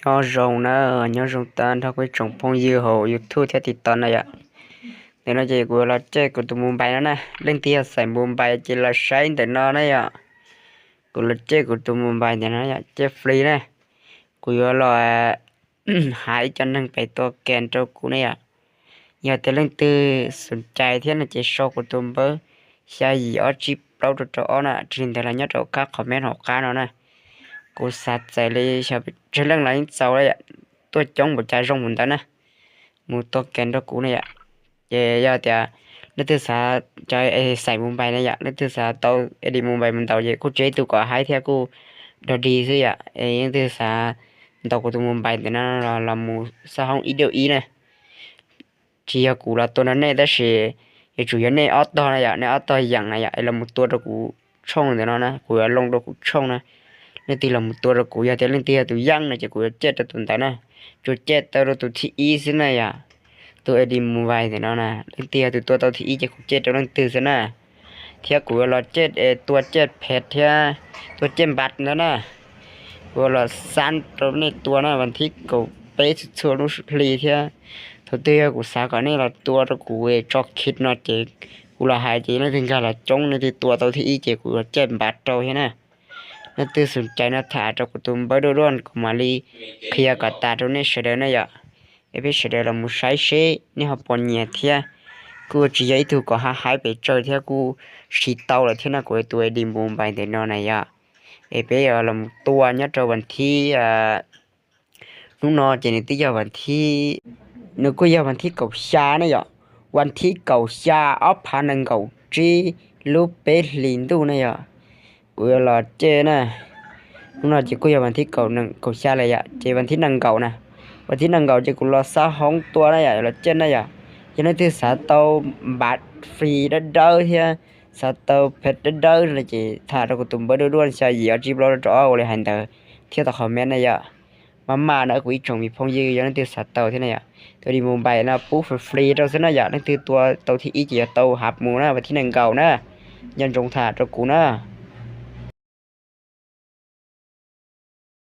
Nyob zoo na, nyob zoo tag nrho kuv ib tsoom phooj ywg hauv YouTube thiab TikTok na yom. Ntawm no ces kuv yuav los coj kuv tus Mobile no na, leej twg yog xaim Mobile ces los saib ntawm no na yom. Kuv los coj kuv tus Mobile ntawm no yom, coj free na. Kuv yuav los hais ib co neeg pem tua kem rau kuv ne yom. Yog tias leej twg xom cai thiab no ces sau kuv tus npawb xya yim ob tsib plaub rau rau ob na, tsis li ntawd los nyob rau kab qhov meb hauv qab no na. Kuv xav txais li xyov tsawg leej los yeej txaus li yom, tuaj coob npaum cas zoo npaum ntawd na, mus tua kem rau kuv ne yom. Ces yog tias leej twg xav cov xaim Mobile ne yom, leej twg xav tau edit Mobile mus ntaus ces kuj tsis ib tug kom haib thiab kuj dog dig xwb yom. Es leej twg xav ntaus kuv tus Mobile ntawm no los mus xab hoob ib diaj ib na. Tsis yog kuv los tua nrog nej tab sis yuav tsum yog nej ob tog na yom, nej ob tog yeem na yom, es los mus tua rau kuv tshooj ntawm no na, kuv yuav loo rau kuv tshooj na. Leej twg los mus tua rau kuv, yog tias leej twg yog tus yeej no ces kuv yuav coj rau tus ntawd na. Tsuas coj tau rau tus thib ib xwb na yom. Tus edit Mobile ntawm no na, leej twg yog tus tua tau thib ib ces kuv coj rau leej twg xwb na. Thiab kuv yuav los coj tua coj phem thiab tua coj npav ntawd na. Kuv yuav los xab rau nej tua na, vas thib kaum peb txhua txhua lub hli thiab. Thaum twg yog kuv xav kom nej los tua rau kuv tso khij no ces kuv los hais ces leej twg nkag los coob, leej twg tua tau thib ib ces kuv yuav coj npav rau thiab na. Leej twg xom cai no tham rau kuv tus npawb duaj duaj kuv mam li qhia kom tas rau nej sawv daws na yom. Es peb sawv daws los mus saib seb nej ho puas nyiam thiab. Kuj tsis yog ib tug kom haib haib pes tsawg thiab, kuj siv tau lawm thiab no, kuv tus edit Mobile ntawm no na yom. Es peb yuav los mus tua nyob rau vas thib, hnub no ces nws twb yog vas thib, nws kuj yog vas thib kaum xya ne yom. Vas thib kaum xya ob phav nees nkaum tsib lub peb hlis ntuj ne yom. Kuv yuav los coj na. Hnub no ces kuj yog vas thib kaum xya lawm yom, ces vas thib nees nkaum na. Vas thib nees nkaum ces kuv los xab hoob tua na yom, los coj na yom. Yog leej twg xav tau npav free dawb dawb thiab xav tau phem dawb dawb no ces tham rau kuv tus npawb duaj duaj xya yim ob tsib plaub rau ob ua li hais ntawd thiab tau qhov meb na yom. Maj maj na kuv ib tsoom me phooj ywg, yog leej twg xav tau thiab na yom. Tus edit Mobile no pub free free rau xwb na yom, leej twg tua tau thib ib ces yuav tau hav mus na, vas thib nees nkaum na. Nco ntsoov tham rau kuv na.